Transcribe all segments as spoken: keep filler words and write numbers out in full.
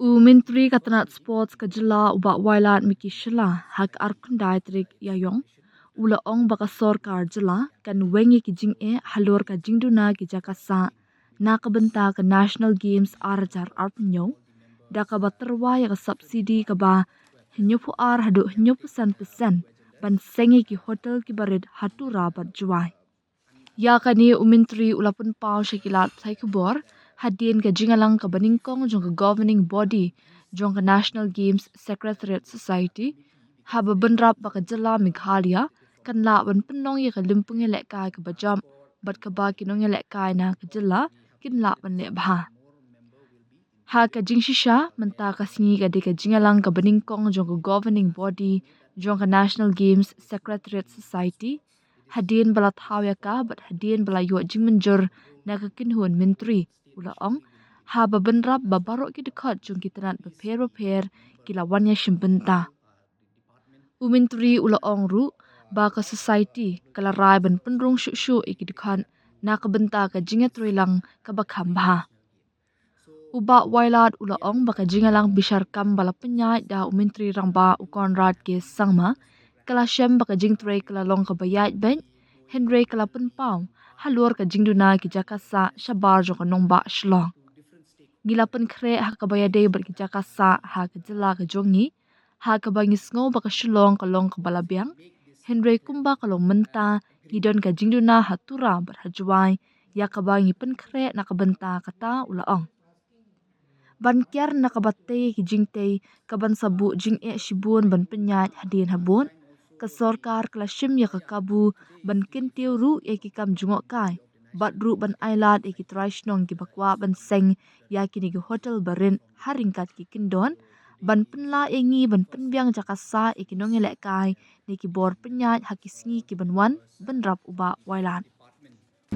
U Myntri ka tnat Sports ka jylla u Bah Wailadmiki Shylla ha ka arphew khyndai tarik Ïaïong u la ong ba ka sorkar jylla kan weng ïa ki jingeh halor ka jingduna ki jaka sah na ka bynta ka National Games ar hajar arphew hynñiew da kaba tyrwa ïa ka subsidy kaba hynñiewphew ar haduh hynñiewphew san percent ban seng ïa ki hotel kiba rit ha Tura bad Jowai. Ïa kane u Myntri u la pynpaw sha ki lad pathai khubor hadien ka jingïalang kaba nyngkong jong ka governing body jong ka National Games Secretariat Society haba bynrap ba ka jylla Meghalaya kan lah ban pynlong ïa ka lympung ïalehkai kaba jop bad kaba ki nongïalehkai na ka jylla kin lah ban leh bha. Ha ka jingshisha mynta ka sngi ka dei ka jingïalang kaba nyngkong jong ka governing body jong ka National Games Secretariat Society hadien ba la thaw ïa ka bad hadien ba la ïoh jingmynjur na ka kynhun myntri, u la ong, haba bynrap ba baroh ki dkhot jong ki tnat bapher bapher ki la wan ïashim bynta. U Myntri u la ong ruh ba ka society ka la rai ban pynrung shuh shuh ïa ki dkhot na ka bynta ka jingïatreilang kaba kham bha. U Bah Wailad u la ong ba ka jingïalang bishar kam ba la pynïaid da u Myntri Rangbah u Conrad K Sangma ka la shem ba ka jingtrei ka la long kaba ïaid beit, hynrei ka la pynpaw halor ka jingduna ki jaka sah shabar jong ka nongbah Shillong. Ngi la pynkhreh ha kaba ïadei bad ki jaka sah ha ka jylla ka jong ngi, ha kaba ngi sngew ba ka Shillong ka long kaba la biang, hynrei kumba ka long mynta ngi don ka jingduna ha Tura bad ha Jowai ïa kaba ngi pynkhreh na ka bynta kata, u la ong. Ban kiar na kaba tei ki jingtei kaban sa buh jingeh shibun ban pynïaid hadien habud, ka sorkar ka la shim ïa ka kabu ban kyntiew ruh ïa ki kam jngohkai bad ruh ban ailad ïa ki trai shnong kiba kwah ban seng ïa kine ki hotel ba rit ha ryngkat ki kyndon ban pynlah ïa ngi ban pynbiang jaka sah ïa ki nongïalehkai ne ki bor pynïaid ha ki sngi kiban wan, bynrap u Bah Wailad.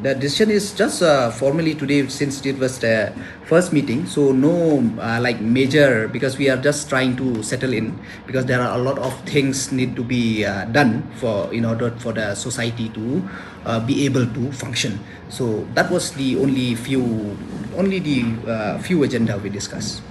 The decision is just uh, formally today, since it was the first meeting, so no uh, like major, because we are just trying to settle in, because there are a lot of things need to be uh, done for in order for the society to uh, be able to function. So that was the only few, only the uh, few agenda we discussed.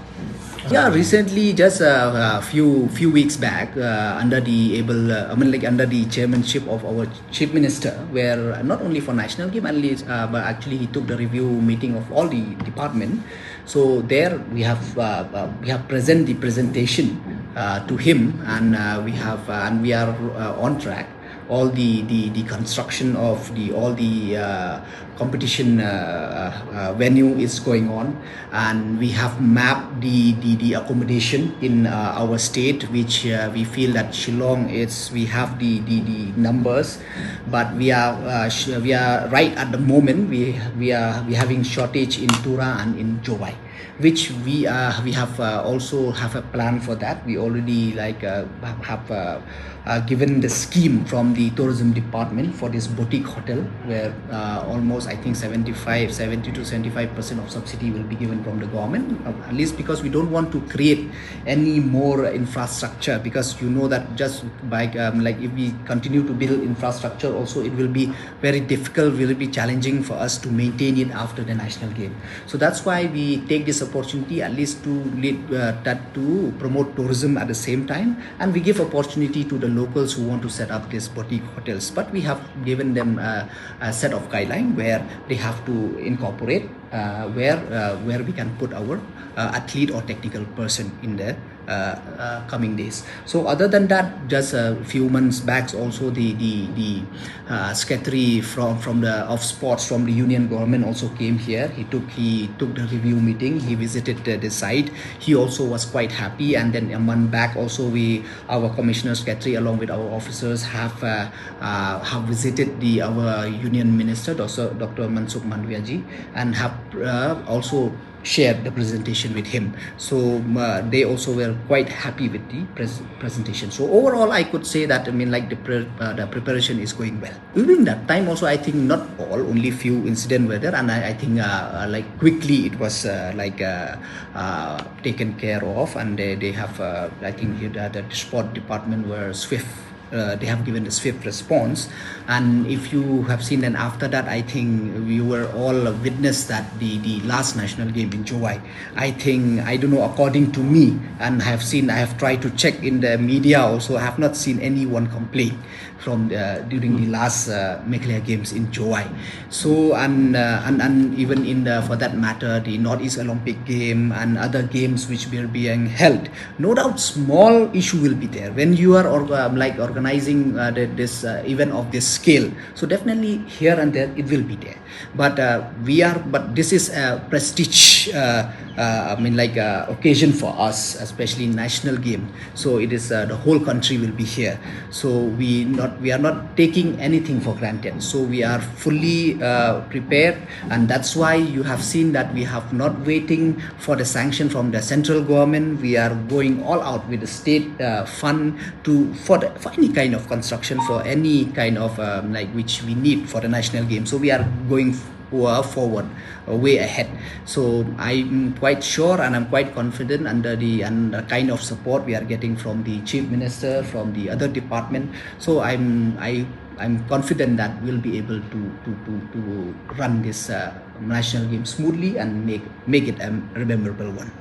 Yeah, recently, just a, a few few weeks back, uh, under the able, uh, I mean, like, under the chairmanship of our chief minister, where not only for national game, only, uh, but actually he took the review meeting of all the department. So there we have uh, uh, we have present the presentation uh, to him, and uh, we have uh, and we are uh, on track. All the, the the construction of the all the uh, competition uh, uh, venue is going on, and we have mapped the the, the accommodation in uh, our state, which uh, we feel that Shillong is, we have the the, the numbers, but we are uh, we are right at the moment we we are we having shortage in Tura and in Jowai, which we uh, we have uh, also have a plan for that. We already like uh, have uh, uh, given the scheme from the tourism department for this boutique hotel, where uh, almost, I think, seventy-five, seventy to seventy-five percent of subsidy will be given from the government, uh, at least because we don't want to create any more infrastructure, because you know that just by um, like if we continue to build infrastructure also, it will be very difficult, will be challenging for us to maintain it after the national game. So that's why we take this opportunity at least to lead uh, that to promote tourism at the same time, and we give opportunity to the locals who want to set up these boutique hotels. But we have given them a, a set of guideline where they have to incorporate uh, where uh, where we can put our uh, athlete or technical person in the uh, uh, coming days. So other than that, just a few months back, also the the the uh, secretary from from the of sports from the union government also came here. He took he took the review meeting. He visited the, the site. He also was quite happy. And then a month back, also we, our commissioner secretary along with our officers have uh, uh, have visited the our union minister, Doctor Doctor Mansukh Mandaviya ji, and have uh, also shared the presentation with him. So uh, they also were quite happy with the pres- presentation. So overall, I could say that, I mean, like, the pre- uh, the preparation is going well. During that time also, I think not all, only few incident were there, and I, I think uh, uh, like quickly it was uh, like uh, uh, taken care of, and they, they have uh, I think the, the sport department were swift uh, they have given a swift response. And if you have seen, then after that, I think we were all a witness that the, the last national game in Jowai, I think, I don't know, according to me, and I have seen, I have tried to check in the media also, I have not seen anyone complain from uh, during the last uh, Meghalaya Games in Jowai. So and uh, and and even in the, for that matter, the Northeast Olympic Game and other games which were being held, no doubt small issue will be there when you are orga- like organizing uh, the, this uh, event of this scale. So definitely here and there it will be there. But uh, we are, but this is a prestige uh, uh, I mean, like, uh, occasion for us, especially national game. So it is uh, the whole country will be here. So we not we are not taking anything for granted. So we are fully uh, prepared, and that's why you have seen that we have not waiting for the sanction from the central government. We are going all out with the state uh, fund to for the, for any kind of construction, for any kind of um, like which we need for the national game. So we are going uh, forward, uh, way ahead. So I'm quite sure and I'm quite confident under the and the kind of support we are getting from the chief minister, from the other department. So I'm I I'm confident that we'll be able to to to, to run this uh, national game smoothly and make make it a memorable one.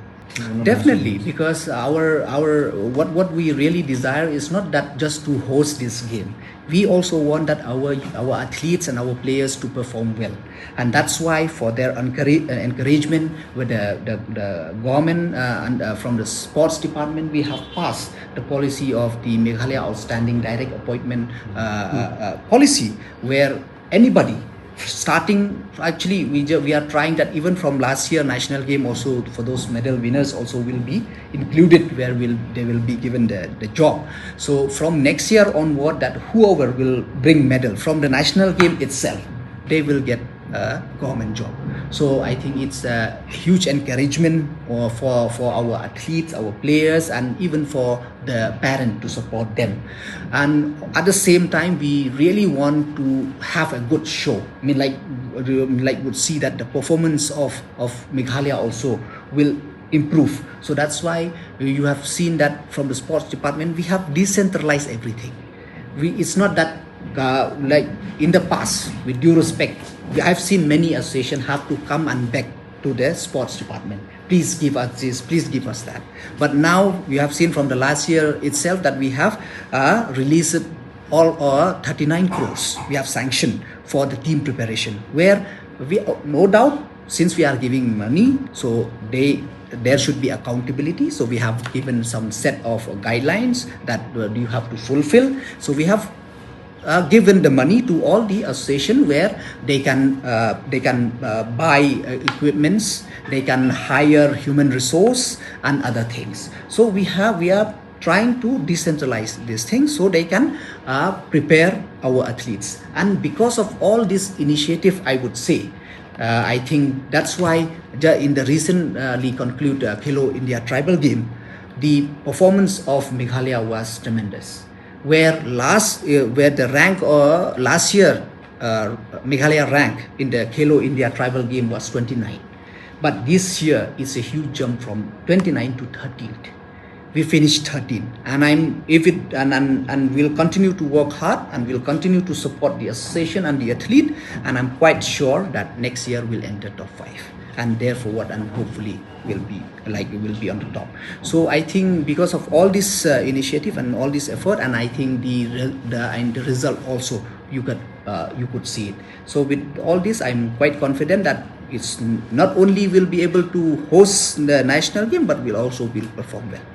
Definitely, because our our what what we really desire is not that just to host this game. We also want that our our athletes and our players to perform well, and that's why for their encourage, uh, encouragement with the the, the government uh, and uh, from the sports department, we have passed the policy of the Meghalaya Outstanding Direct Appointment uh, uh, uh, policy, where anybody starting, actually we ju- we are trying that even from last year national game also, for those medal winners also will be included, where will they will be given the, the job. So from next year onward, that whoever will bring medal from the national game itself, they will get a government job. So I think it's a huge encouragement uh, for for our athletes, our players, and even for the parent to support them. And at the same time, we really want to have a good show. I mean, like, like would see that the performance of of Meghalaya also will improve. So that's why you have seen that from the sports department, we have decentralized everything. We it's not that uh, like in the past, with due respect, we, I've seen many associations have to come and beg to the sports department, please give us this, please give us that. But now you have seen from the last year itself that we have uh, released all uh, thirty-nine crores we have sanctioned for the team preparation, where we uh, no doubt, since we are giving money, so they there should be accountability. So we have given some set of guidelines that uh, you have to fulfill. So we have uh, given the money to all the association where they can uh, they can uh, buy uh, equipments, they can hire human resource and other things. So we have we are trying to decentralize these things so they can uh, prepare our athletes. And because of all this initiative, I would say, uh, I think that's why the, in the recently concluded uh, Khelo India Tribal Game, the performance of Meghalaya was tremendous. Where last uh, where the rank uh, last year uh, Meghalaya rank in the Khelo India Tribal Game was twenty-nine, but this year it's a huge jump from twenty-nine to thirteenth. We finished thirteen, and I'm if it and, and and we'll continue to work hard, and we'll continue to support the association and the athlete, and I'm quite sure that next year we'll enter top five, and therefore what and hopefully will be like will be on the top. So I think because of all this uh, initiative and all this effort, and I think the re- the and the result also, you could uh, you could see it. So with all this, I'm quite confident that it's n- not only will be able to host the national game, but will also will perform well.